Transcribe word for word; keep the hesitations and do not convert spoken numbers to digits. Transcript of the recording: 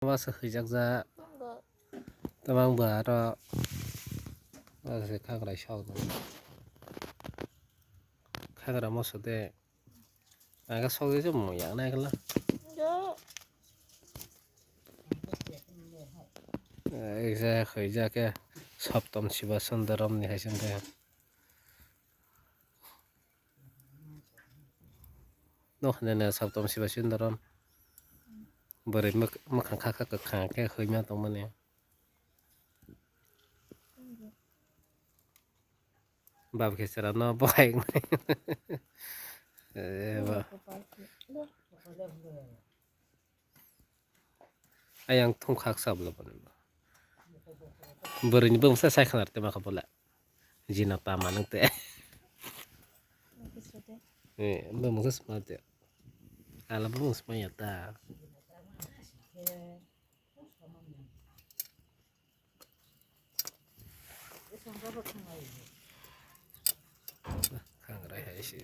Masa hwijak ja. Tamang ba aro. Masa khagrai sok. Khagra moso de. Aga sok de mo yang na kala. Ekja hwijak ke Saptam Siva Sundaram ni hai sing de. Noh nene Saptam Siva Sundaram. Bwrwi mwk-, mwkhang kha kha kwkhwrang khe hwima tongmani. Bab khe chwra no bohai. Eh, ba. Ayang thung khak sab lo bani. Bwrwini bwmsa sai khwnar te ma kha bole. Jina tama nang te. Eh, bwmsa sma te. Ala bwmsa sma ya ta. Khangrai hai se.